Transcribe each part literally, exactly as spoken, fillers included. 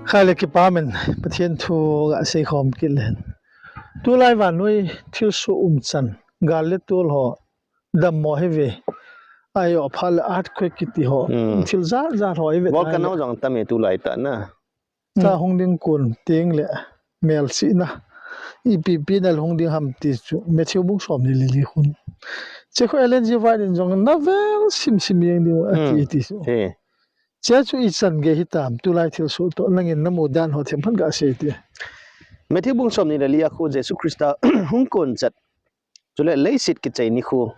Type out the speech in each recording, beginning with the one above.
Kha le kipa men, Pathen thu gasei khom kit le. Tulai vannoi thilsoh umchan, gal le tol ho dammo hi ve. Ajo phat le earthquake kiti ho. Hmm. Thil jat jat ho hi ve. Volcano jong tam e tulai tah na. Cha hung ding kun teng le melchihna. Ipi pi na hung ding ham ti chu. Matthew bung som ni le li khun. Che khu Ellen G. White in jong na vel sim sim jeng ding u ati ti chu. He. Che chu ichan gei hitam, tulai thilsoh toh, nangin namu dan ho themkhat gasei te. Matthew bung som ni le li a khu Jesu Christa hung kun chat. Chule leiset kichai nikho.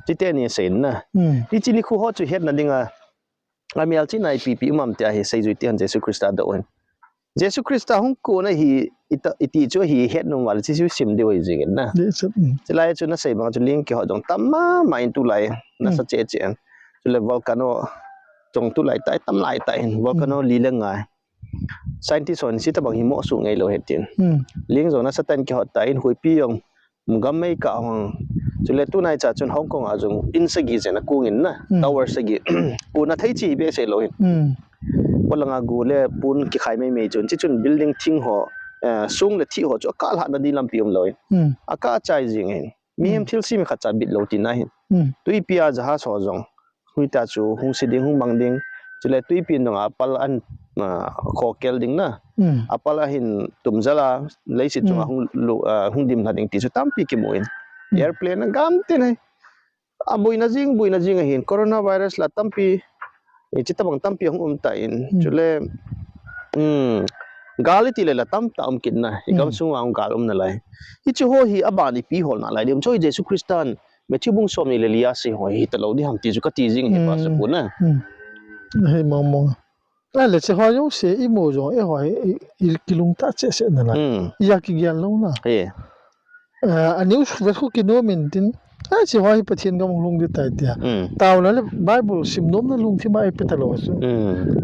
Chite ni asei na. Hmm. Hiche nikho ho chu hetna dinga, amelchihna ipi pi um am tia hi seijui te hen Jesu Christa doh in. Jesu Christa hung kun ahi, ita, iti chu hi het nom val, hiche chu sim diu ahi jing in na. Leiset, hmm. Chulai chu nasei bang chu ling kihot jong tam mama in tulai, nasa che che in. Chule volcano jong tulai tah, tam lai tah in, volcano li le nga. Scientist hon hitabang hi moh suh ngei lou ahi tin. Hmm. Ling jong nasa tah in kihot tah in, huipi jong, gam mei kah hung. Chule tunai cha chun Hong Kong a jong in sagi jen akung in na, hmm, tower sagi. Kuna thei chi behseh lou in. Hmm. Polanga gu le pon kikhai mei mei chun, chi chun building thing ho, eh, song le thih ho chu akah lhahna di lampi um lou in. Hmm. Akah chai jing in. Mihem, hmm, thilse mi khat cha bit lou tina hin. Hmm. Tuipi a jahas ho jong. Hui ta chu hung se ding, hung mang ding. Chule tuipi in jong apal ahin, ah, khokel ding na. Hmm. Apal ahin tum jal a, leiset chunga, hmm, hung lu, ah, hung dim lha ding ti chu tampi kimu in. Hmm. Airplane a gam tin ahi. Aboina jing, boina jing ahin. Coronavirus la tampi, eh, hitabang tampi hung um tan. Hmm. Chule, hmm, gal iti le la tamtah um kit na. I gam, hmm, sunga hung gal um nalai. Hiche ho hi aban ipi hol nalai ding. Choi Jesu Christan Matthew bung som ni le li a sei ho hi hita lou ding ham ti chu kati jing hi, hmm, Pastor pu na. Hmm. Hei mong mong. Ahile hiche ho jouse imu jong eiho hi i, i kilungtah cheh cheh nalai. Hmm. Ija kigel lou na. He. Ah, a news vet khu kinom in tin. Ai, hiche ho hi Pathen gam hung lhung ding tai tia. Hmm. Taona le Bible sim nomna lungthim a eipe ta lou chu. Hmm.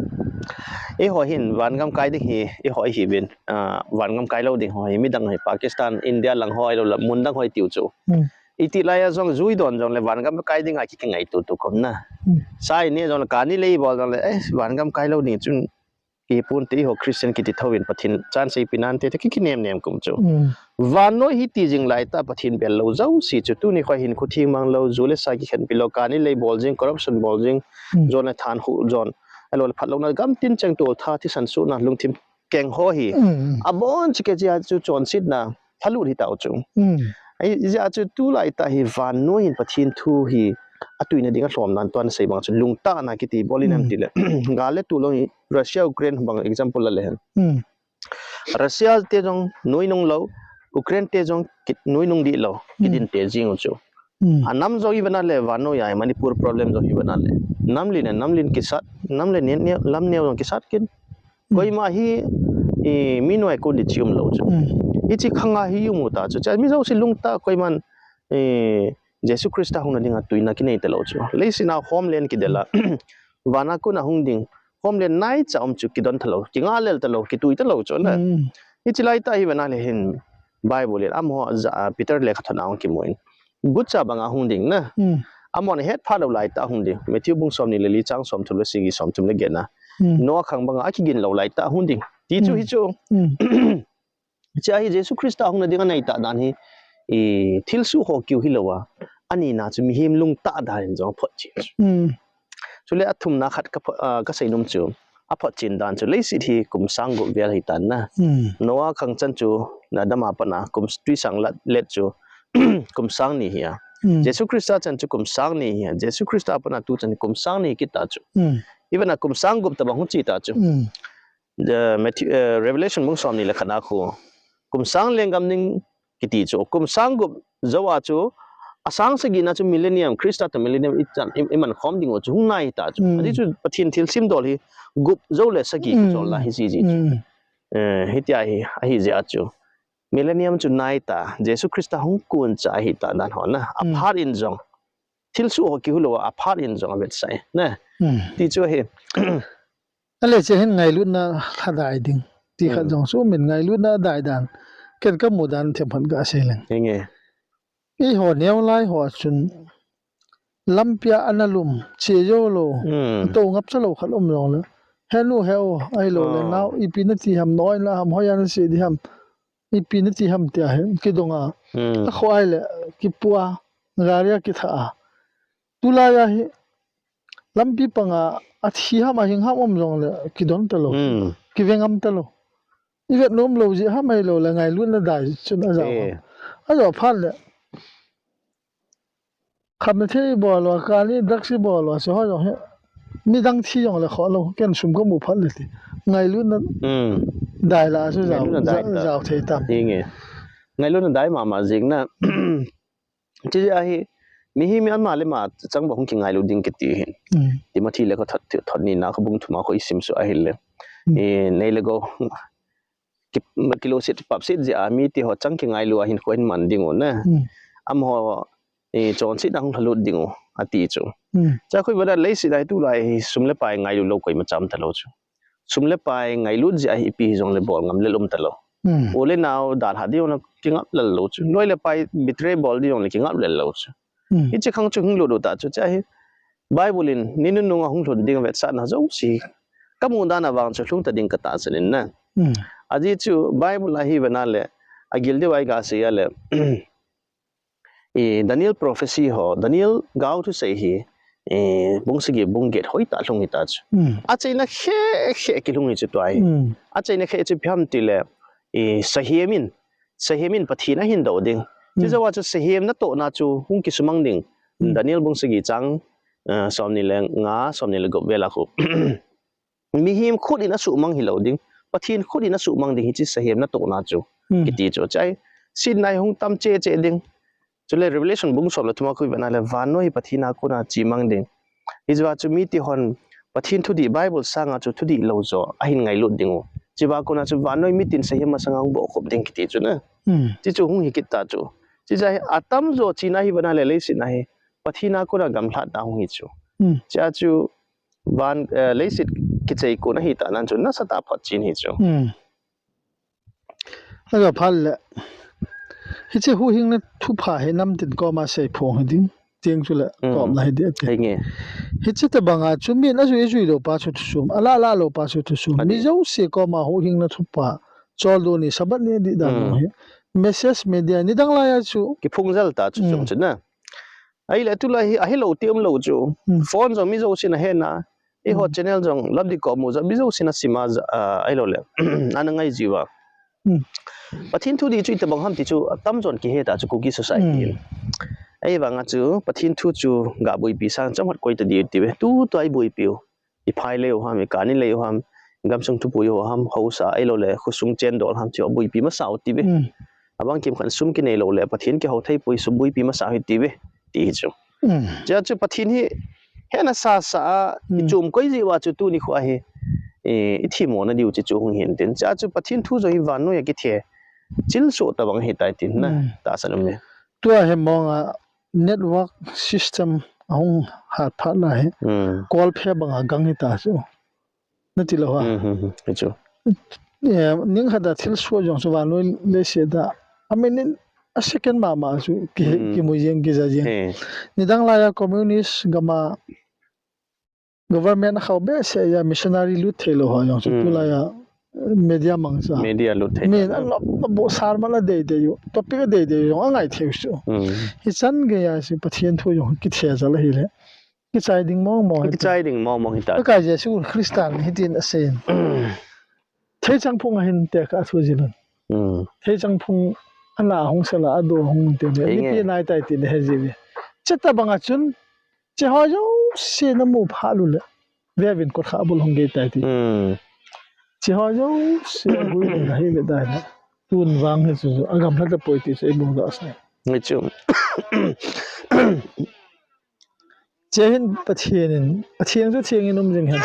Eiho hin vangam kai ding hi, eiho hi vin, ah, vangam kai lou ding ho hi midang hi Pakistan, India lang ho ahilou le mun dang ho tiu chu. Hmm. Iti lai a jong jui don jong le vangam kai ding a ki, kingaito to kom na. Hmm. Sa i ne jong le kani lei bol jong le, eh, vangam kai lou ding chun kipun te eiho Christian kiti thou in Pathen chan seipi nante te ki, kinem nem kum chu. Hmm. Vannoi hi ti jing lai tah Pathen bel lou jouse chu tuni kho hin khu thim mang lou, ju le sa kikhen pi lou, kani lei bol jing, corruption bol jing, hmm, jon le than khu jon. Ahilou le phat louna gam tin cheng tol tha thisan suna lungthim keng ho hi. Hmm. Abon chike chia chu chonsetna lhalut hi tau chu. Hmm. Ai, ijeh chu tulai tah hi vannoi hin Pathen thu hi atuina ding a lhom nan tuan sei bang chu lungtahna kiti bol in, hmm, em ti le. Gal le tol hi Russia Ukraine bang example la le hen. Hmm. Russia te jong nuinung lou, Ukraine te jong ki, nuinung di lou, hmm, kidin te jing u chu. Hmm. A nam jong hi vena le vannoi a Manipur problem jong hi vena le. Nam lin, nam lin kisat, nam le ne, ne, lam neo jong kisat kin. Hmm. Koima hi, i, mi noi kon di chi um lou chu. Hmm. Hiche khang a hi um u ta chu. Cha mi jouse lungtah koiman, i, Jesu Christa hungna dinga tuina kinei ta lou chu. Leiset a homeland kidel a. Vana kon a hung ding. Homeland naicha um chu kidon ta lou. Kinga lel ta lou, kitui ta lou chu na. Hmm. Hiche lai tah hi vena le hin Bible in amaho ja, a, Peter lekhathot a hung kimu in. Gucha banga hung ding na. Hmm. Amahon ahet pha lou lai tah hung ding. Matthew bung som ni le li chang som thum le sagi som thum le get na. Hmm. Noah khang banga akigin lou lai tah hung ding. Ti chu, hmm, hi chu. Hmm. Hiche a hi Jesu Christa hungna dinga nei tah dan hi, i, thilsoh ho kiu hilou a. Anina chu mihem lungtah dan in jong aphotchen chu. Hmm. Chule athumna khat ka pho-, ah, kasei nom chu. Aphotchen dan chu leiset hi kum sang gup vel hi tan na. Hmm. Noah khang chan chu Adam a pat a kum tui sang lat let chu kum sang ni hi a. Hmm. Jesu Christa chan chu kum sang ni hi a. Jesu Christa a pat a tu chan kum sang ni kit ta chu. Hmm. Even a kum sang gup tabang hung chi ta chu. Hmm. The Matthew, eh, Revelation bung som ni le khat a khu. Kum sang lenggam ding kiti chu. Kum sang gup jou a chu, asang sagi na chu millennium, Christa toh millennium i chan, i, i man khom ding u chu hung nai ta chu. Mm. Ati chu Pathen thilsem dol hi gup jou le sagi, mm, chu la hi ji ji chu. Mm. Eh, hitia hi, ahi jeh a chu. Millennium chu nai ta, Jesu Christa hung kun cha ahi ta dan ho na. Mm. Aphat in jong. Thilsoh ho kihu lou a, aphat in jong avetsah e, na. Mm. Ti chu ahi. Ale che hin ngailutna lhadai ding. Ti khat, mm, jong chu min ngailutna dai dan. Ken kamu dan themkhat gasei leng. Henge. Eiho neo lai ho chun lampia ana lum, che jou lou, mm, tou ngap cha lou khat um jong le. Henu heu, ahilou le, nao, ipi nati ham, noi la ham, hoiya nase di ham, ipi nati ham tia hi, kidong a. Akhoh a ahile, kipua, gari a kitha a. Tulai a hi, lampi panga, athi ham, ahing ham um jongle, kidon talou. Kive ngam talou. Ivet nom lou jeh ham ahilou le, ngailutna dai chun ajao. Ajao phat le. Khamna thei bol lou, kani drugs bol lou, se ho jong hi. Midang thi jongle khoh lou, ken sum kamu phat le ti. Ngailutna dai la chu jao, jao thei tam. Ngailutna dai mama jing na. Chuti ahi, mihem hi ama le ama chang bou hung kingailu ding kiti hin. Timothy lekhathot, thot ni na kha bung thum a khu isim su ahile. Nei le gou. Ki, kiloset papset jeh a mite ho chang kingailu a hinkho hin man ding u na. Amaho, chonset a hung lhalut ding u, ati chu. Chua khu ivet a leiset a hi tulai hi sum le pai ngailu lou koima cham talou chu. Sum le pai ngailut jeh a hi ipi hijongle bol ngam lel um talou. U le nao dalha ding jongle kingap lel lou chu. Loi le pai betray bol ding jongle kingap lel lou chu. Hiche khang chu hung lut u ta chu, chua hi Bible in ni nunung a hung lhun ding vetsahna jouse kamu dan a vang chu lhung ta ding katahsan in na. Ajeh chu Bible a hi vena le, agil deu a iga sei a le, Daniel prophecy ho, Daniel gao thusei hi, bung sagi bung get hoitah lhung hita chu. Achaina khe khe kilhung hi chu tua hi. Achaina khe chu ipi ham tile, sahem in, sahem in Pathen ahin doh ding. Chujou a chu sahem natohna chu hung kisumang ding. Daniel bung sagi chang somni le nga, somni le gup vel a khu. Mihem khut in asuhmang hilou ding, Pathen khut in asuhmang ding hiche sahem natohna chu, kiti chu. Chua hi, setna hi hung tam cheh cheh ding. Chule Revelation bung som le thum a khu ivet na le vannoi hi Pathen a kona chemang ding. Hijeh a chu mite hon Pathen thudih Bible sanga chu thudih lou jo ahin ngailut ding u. Chua kona chu vannoi mitin sahem masanga hung bohkhup ding kiti chu na. Chuchu hung hi kit ta chu. Chua hi atamjo chena hi ivet na le leiset na hi Pathen a kona gamlhatna hung hi chu. Chua chu van, leiset kichai kon ahitah nan chu nasatah a photchen hi chu. Ajou phat le, hiche huhhingna thupha hi namtin koma seiphong hiding, tieng chule topna hiding ati. Hiche tobanga chu min ajui ajui lou pa chu thusum, alah lah lou pa chu thusum. Mi jouse koma huhhingna thupha choldo ni, Sabbath ni dihdan hi message media nidang laiya chu kiphung jel ta chu chung chu na. Ahile tulai hi ahilou ti umlou chu. Phone jong mi jousen ahen a. Eiho channel jong lamdih koma jong mi jousen asim a, ahilou le, ana ngai jiuva. Pathen thudih chu itobang ham ti chu atamjon kihe ta chu Kuki society in. Ahivanga chu Pathen thu chu gaboipi sang chomkhat koi tadih tiuve. Tutua iboipiu, iphai lei u ham, ikani lei u ham, igamsung thupui u ham, haosa ahilou le khosung chendol ham chu aboipi masa u tiuve. Abang kimkhat sum kinei lou le Pathen kihou theipoi, sum boipi masa u hitiuve, ti hi chu. Chua chu Pathen hi hena sasa a ichom koi jiuva chu tuni khoa hi ithemmona diu chu chu hung hin tin. Chua chu Pathen thu jong hi vannoiya kithe chilsoh tobang ahitai tin na tahsan ume. Tua hi monga network system ahung hat phat na hi, call phe banga gang hita chu. Nati lou ha. Ningkhat a thilsoh jong chu vannoi leiset a, amin in a second mama chu kimu jeng, kija jeng. Nidang laiya communist gam a government akhao behseh a missionary lut theilou ho jong chu tulaiya media mangcha, min anop nop bohsal man adeidei u, topic adeidei u jong angai thei u chu. Hichan geiya chu Pathen thu jong kithe jal ahile kichai ding mong mong hita. Pakai Jesu Christa in hitin aseiyin, theichang phung ahin tekah athu jilun. Theichang phung ana hung sela ado hung tile mipi naitai ti nahe jiuve. Chutobanga chun, cheho jouse namu phat uleh, veuvin kotkhah abul hung geitai ti. Cheho jouse agui le nahi ve tai le, tun vang hi chu agamlha tapoi ti chu imu doh asei. Hichu. Chehin Pathen in, Pathen chu thengin um jing hen,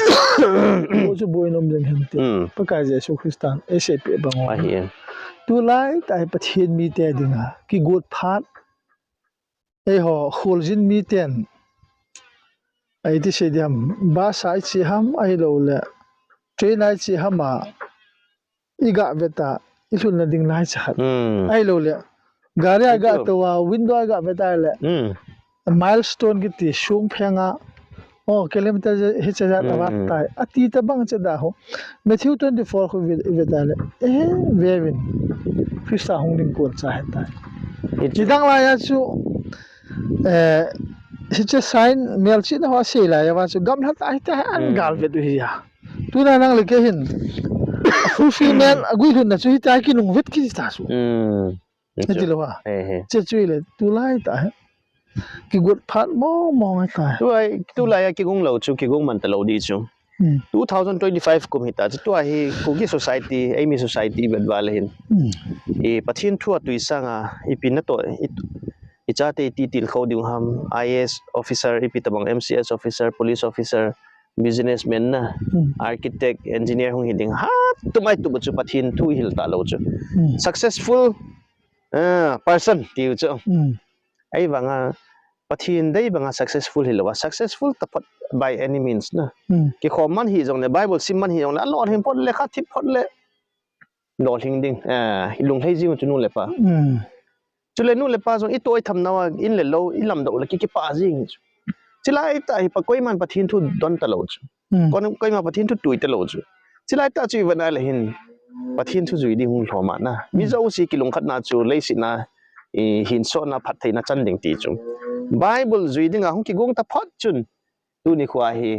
boh chu bohin um jing hen ti. Pakai Jesu Christan eiseipeh bang u ahi. Tulai tah hi Pathen mite dinga kigot phat, eiho kholjin miten, iti sei diham, bus a iche ham ahilouleh train a iche ham a, igah veta, ilhunna ding laicha khat, ahilouleh gari a igah tou a, window a igah veta le, milestone kiti songphenga Oh, kilometer je, hiche jat a vat tai. Ati tabang che da ho. Matthew twenty-four khu ve, ve da le. Eh, ve vin. Krista hung ding kon cha he tai. Hiche dang lai a chu, eh, hiche sign melchihna ho sei lai a va chu gamla ta hi ta an gal vet u hi a. Tuna nang le kei hin. Fulfillment, a guilhunna chu hi ta kinung vet ki ta chu. Hiti lou a. Che chu le, tulai ta he. Kigot phat mong mong a ta. Tulai, tulai a kigong lou chu, kigong man ta lou di chu. Two thousand twenty-five kum hi ta chu, tua hi Kuki society, eimi society vet val hin. I Pathen thu a tui sang a, ipi na to, i, i chate iti tilkhou ding ham, I A S officer, ipi tabang M C S officer, police officer, businessman na, architect, engineer hung hi ding, ha, tumai tu bu chu Pathen thu hil ta lou chu. Successful, ah, person, tiu chu. Ahivanga, Pathen dei banga successful hilou a, successful taphot by any means na. Kikhom man hi jong le, Bible sim man hi jong le, alolhing phot le, kha thip phot le, lolhing ding, eh, lunglhai jing chu nu le pa. Chule nu le pa jong i toh i tham nau a, in le lou, i lamdoh le ki, kipah jing chu. Chilai ta hi pa koiman Pathen thu don ta lou chu. Kon koima Pathen thu tui ta lou chu. Chilai ta chu i vet na le hin Pathen thu jui ding hung lhom a na. Mi jouse kilungkhat na chu leiset na, i, hinsot na phattheina chan ding ti chu. Bible jui ding a hung kigong taphot chun. Tuni khoa hi,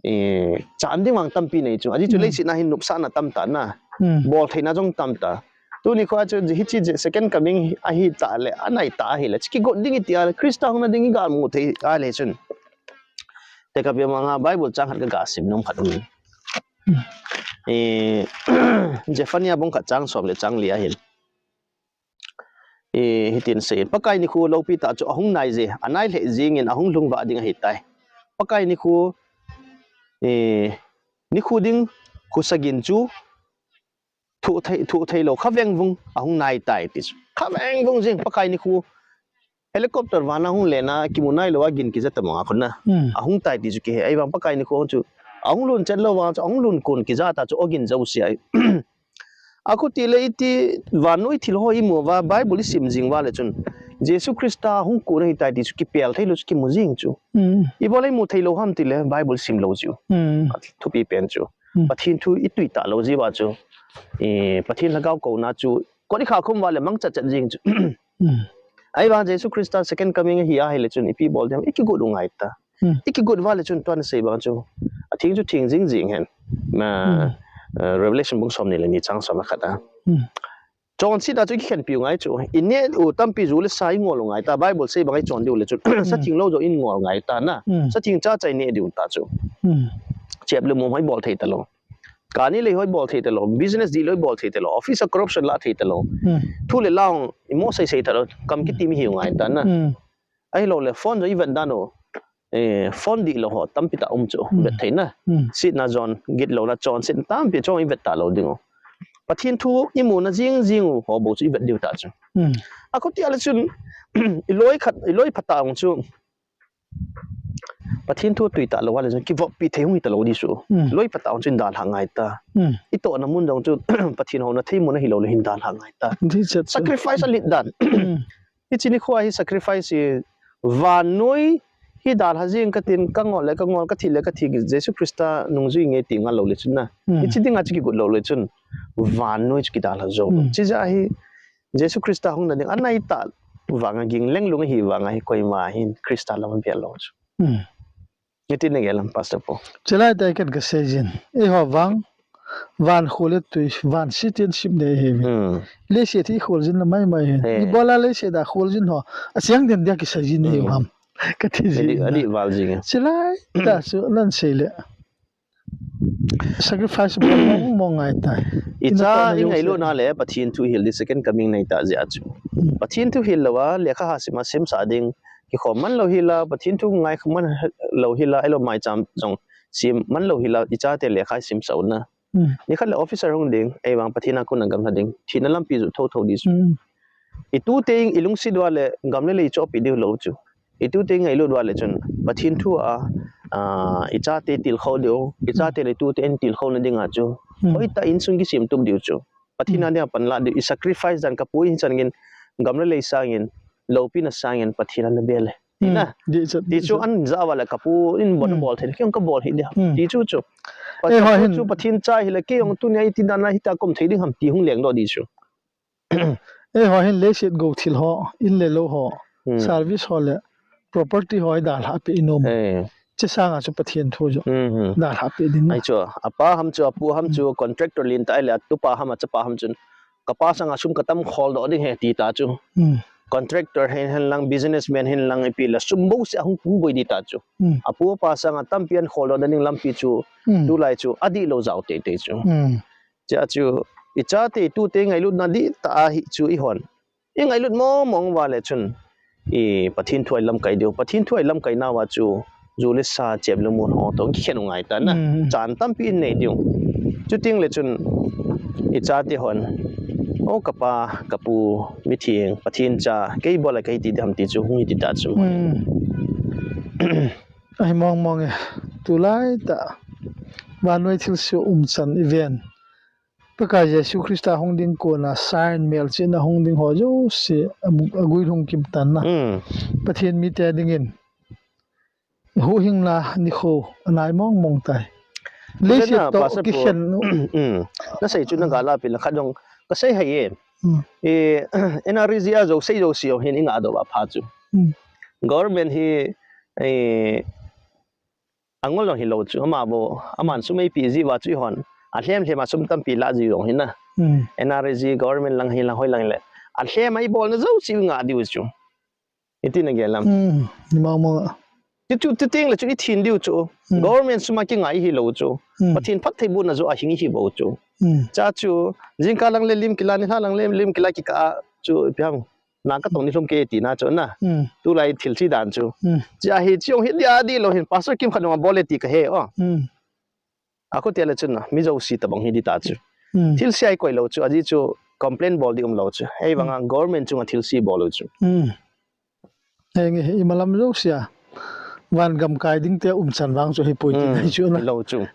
i, chan ding vang tampi nei chu. Ajeh chu leiset na hin nopsahna tam ta na. Boltheina jong tam ta. Tuni khoa chu hiche second coming ahi ta le, anai ta ahi le. Chu kigot ding i ti a le, Krista hung na ding i ga mu thei a le chun. Te ka bia manga Bible chang khat ka ga sim nom khat um. I, Zephaniah bung khat chang som le chang li a hin. I, hitin asei in, Pakai nikho loupi ta chu ahung nai je, anai lheh jing in ahung lhung vah ding ahi tai. Pakai nikho, i, nikho ding khosa gin chu, Thuh thei, thuh thei lou, kha veng vung, ahung nai tai ti chu. Kha veng vung jing, Pakai nikho. Helicopter vana hung lena, kimu nai lou a gin kija ta mong a khun na. Ahung tai ti chu kihe, ahivang Pakai nikho chu. Ahung lhun chet lou vang chu, ahung lhun kon kija ta chu, ogin jouse a. Akhuti le iti, vannoi thil ho i mu va, Bible i sim jing va le chun. Jesu Krista hung kon ahi tai ti chu, kipel thei lou chu, kimu jing chu. I bol a i mu thei lou ham ti le, Bible sim lou chu. Thupi pen chu. Pathen thu i tui ta lou jiu va chu. I Pathen lhagao kouna chu. Kot i kha khum va le mang chat chat jing chu. Ahivang Jesu Krista second coming ahi a hile chun ipi bol dem i kigot u ngai ta. I kigot va le chun tuan sei bang chu. A thing chu thing jing jing hen. Ma, eh, Revelation bung som ni le ni chang som le khat a. Chonset a chu kikhenpi u ngai chu. I neh u tampi ju le sa i ngol u ngai ta. Bible sei bang i chon diu le chu. Sa thing lou jo i ngol ngai ta na. Sa thing cha cha i neh diu ta chu. Chep le mom hoi bol thei ta lou. Kani le hoi bol thei ta lou. Business di le hoi bol thei ta lou. Office a corruption la thei ta lou. Thu le la ong i mo sei sei ta lou. Kam kiti mi hi u ngai ta na. Ahilou le phone jo i vet dan u. Eh, phone dihlou ho tampi ta um chu, vet thei na. Setna jon, gitlouna chonsetna tampi chong i vet ta lou ding u. Pathen thu i muna jing jing u ho bou chu i vet diu ta chu. Akhuti a le chun, i loi khat, i loi phat ta ong chu. Pathen thu tui ta lou a le chun, kivoppi thei hung hi ta lou di chu. Loi phat ta ong chu hin dalha ngai ta. I tohna mun jong chu, Pathen houna thei mun ahilou le hin dalha ngai ta. Sacrifice a lit dan. Hiche nikho a hi sacrifice hi vannoi hi dalha jing katin ka ngol le ka ngol, ka thi le ka thi, Jesu Krista nungjui nge ti ngal lou le chun na. Hiche dinga chu kigot lou le chun vannoi chu kidalha jou. Chijeh a hi Jesu Krista hung na ding anai ta vanga ging lenglung ahi vanga hi koima hin Krista lam a bia lou chu. Nge tin nge lam, Pastor Paul. Chilai tai ken ka sei jin. Eiho vang, van khol le tui, van citizenship nei hi. Leiset hi khol jin la mai mai hi. Ibola leiset a khol jin ho. A siang den dia ki sei jin nei ham. Ka ti jin. Adi val jing. Chilai ta chu nan sei le. Sacrifice bol mong mong ngai tai. I cha i ngailut na le Pathen thu hil di second coming nei ta jeh a chu. Pathen thu hil lou a lekha ha sim a sim sa ding. Kikhom man lou hi la, Pathen thu ngai man lou hi la, ahilou maicham jong sim man lou hi la, i chate lekha sim sa u na. Nikhat le officer hung ding, ahivang Pathen a kon a gamla ding. Thina lampi ju tho tho di chu. I tute i lungset uva le gam le lei chohpi diu lou chu. I tute i ngailut uva le chun Pathen thu a, a, i chate tilkhou diu, i chate le tute in tilkhou na ding a chu. Hoi ta insung kisim tup diu chu. Pathen a dia pan la diu, i sacrifice dan ka pui hin chan gin, gam le lei sangin, loupina sangin, Pathen a na bel e. Tina. Hmm, dih chat, ti dih chu chat. An ja va le kapu in bon Hmm. bol thei, kei jong kabol hi dia. Hmm. Ti chu chu. Eh, Pathen ho thu hin. Chu Pathen cha hi le, kei jong tunia iti dan a hita ka um thei ding ham ti hung leng doh di chu. Eh, ho hin leiset go thil ho, in le lou ho, Hmm. service ho le, property ho i dalha pe i nom. Eh. Che sanga chu Pathen thu chu. Hmm, hmm. Dalha pe ding. Ai chu, apa ham chu, apu ham chu, Hmm. contractor lin ta ai le, atupa ham, achapa ham chun. Kapa sanga sum katam khol doh ding he ti ta chu. Hmm. Contractor hin, hin lang, businessman hin lang, ipi le sum bouseh a hung, hung boi di ta chu. Hmm. Apu apa sanga tampi an khol doh ding lampi chu. Hmm. Tulai chu, adih lou jao teitei chu. Hmm. Chia chu, i chate tute ngailutna dihtah ahi chu i hon. I ngailut mong mong va le chun, i Pathen thu a i lamkai diu. Pathen thu a i lamkai nauva chu, ju le sa, chep le mun ho toh kikhen u ngai ta na. Mm. Chan tampi in nei diu. Chuteng le chun, i chate hon, o kapa, kapu, mitheng, Pathen cha, kei bol a kei ti diham ti chu, hung hi ti ta chu. Mm. Ahi mong mong e, tulai tah, vannoi thilse umchan i ven. Pakai Jesu Christa hung ding kona sign melchihna hung ding ho jouse a, aguilhung kim tan na. Mm. Pathen mite dingin huhhingna nikho anai mong mong tai. Leiset toh kikhen. Mm. Nasei chu na gala pin la khat jong kasei hai e. Mm. E, N R E G a jouse jouse jong hin i ngah doh a pha chu. Mm. Government hi, e, angol jong hilou chu, ama bou, aman sum eipeh ji uva chu i hon. Alhem lhem a sum tampi la ji jong hi na. Hmm. N R E G government lang hi lang hoi lang le. Alhem a i bolna jouse i ngah diu chu. Iti na gel lam. Hmm, ni mong mong a. Ti chu, ti teng le chu i thin diu chu. Hmm. Government sum a kingai hilou chu. Hmm. Pathen phattheibohna joh a hing i hi bou chu. Hmm. Cha chu, jingkah lang le lim kila, nilhah lang le lim kila kikah a chu ipi ham. Na ka tong ni lhum kei tina chu na. Hmm. Tulai thil chi dan chu. Hmm. Chia hi chiong hi dia di lou hin Pastor Kim khat nung a bol e ti ka he o. Hmm. A ko tia le chun na, mi jouse tabang hi di ta chu. Hmm. Thilse a i koi lou chu, ajeh chu complain bol di um lou chu. Hei vang a government chunga thilse bol lou chu. Hmm. Henge, i malam jouse a. Van gam kai ding te umchan vang chu hi poi ti nai chu na. Lou chu.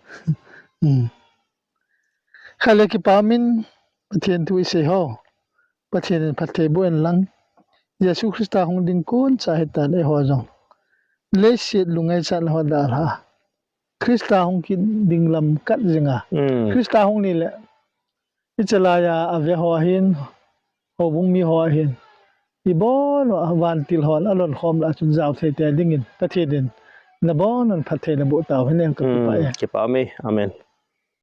Hmm. Kha le kipa min, Pathen thu i sei ho. Pathen in phattheiboh in lang. Jesu Christa hung ding kon cha hitan eiho jong. Leiset lungngaichat ho dalha. Christa hung kit ding lam kat jinga. Mm. Christa hung ni le. I chalai a ave ho ahin. Houbung mi ho ahin. I bon uva vantil hon alon khom lah a chun jao thei te dingin. Pathen in. Na bon un phatthei naboh tau hen ka kipa e. Mm, kipa mi. Amen.